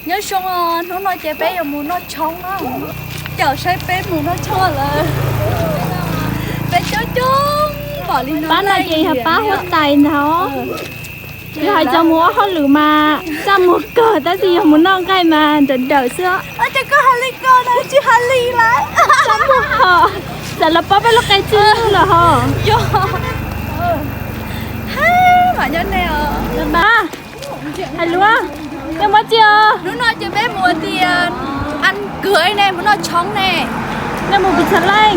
Nyob zoo, hnub no ces peb yuav mus noj tshoob na. Caum saib peb mus noj tshoob lawm. Peb coob coob npaum li no. Pab no ces yog pab huab tais ntag. Yog hais tias mus ua hauj lwm mas txaj muag kawg, tab sis yog mus noj nqaij mas nrawm nrawm xwb. Ces koj hais li ko na, tsis hais li lawm. Txaj muag ho, txawm los paub peb lub qe txij lawm ho. Yog. Hais lus, nej muab txij os. Hnub no ces peb mus tias ăn cưới ne, mus noj tshoob ne. Nej mus pes tsawg leej?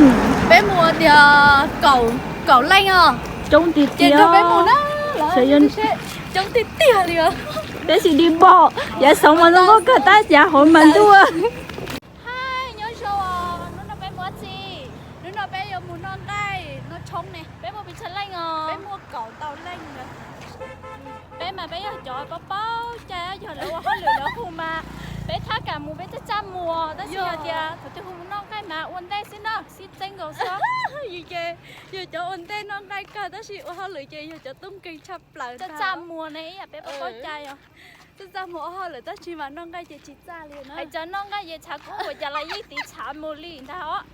Peb mus tias kaum leej os. Coob tiag tiag. Coob tiag tiag li. Peb sim đi bộ, yav xov mas zoo nkauj kawg tab yav hauv mas ntuj. Hais nyob zoo, hnub no peb mus ua tsi? Hnub no peb yuav mus noj nqaij noj tshoob ne. Peb mus pes tsawg leej os? Peb mus kaum tau leej. Peb mas peb yog cov paub paub cai, yog lawv ua hauj lwm lawv hu mas peb thab kam mus peb txaj txaj muag, tab sis yog tias thaum twg hu mus noj nqaij mas ua ntej xwb na, sib txeeb nkaus xwb. Yus ces yog cov ua ntej noj nqaij kawg tab sis ua hauj lwm ces yog cov tub nkeeg tshaj plaws. Txaj txaj muag ne, ib yam peb paub paub cai os. Txaj txaj muag ua hauj lwm tab sis mas noj nqaij ces tsis txaj li na. Hais tias noj nqaij ces tshav kub ua cas los yeej tiv tshav mus li ntag os.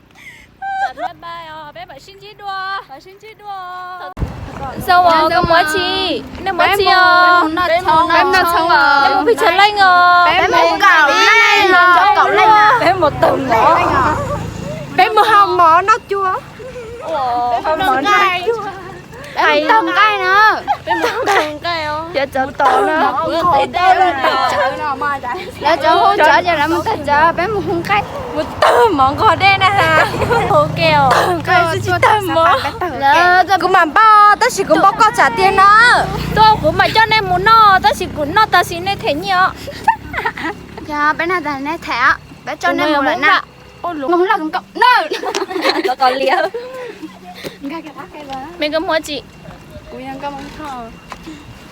Peb mam sib ntsib dua. Sib ntsib dua. Koj mus ua tsi? Nej mus ua tsi os? Peb mus pes tsawg leej os? Peb mus kaum leej. Peb mus kaum leej. Peb mus tawg mov. Peb mus hau mov noj cua. Peb mus taug nqaij na. Peb mus taug nqaij os. Yav tsov tom na. Lawv tsov hu tsov ces lawv mus taug tsov, peb mus hu nqaij. Mus taug mov nqog dej na. Hu ke os. Nqaij xwb tsis taug mov. Kuv mam npaj tab sis kuv npaj koj tsam tiag na. Tuaj kuv mam coj nej mus noj tab sis kuv noj tas sim nej them nyiaj os. Peb noj tas nej them, peb coj nej mus lawm na. Me koj muab tsi?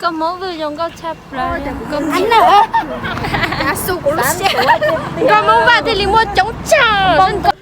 Koj muab vwj zoo nkauj tshaj plaws. Koj muab vaj thiaj li muaj coob tshaj.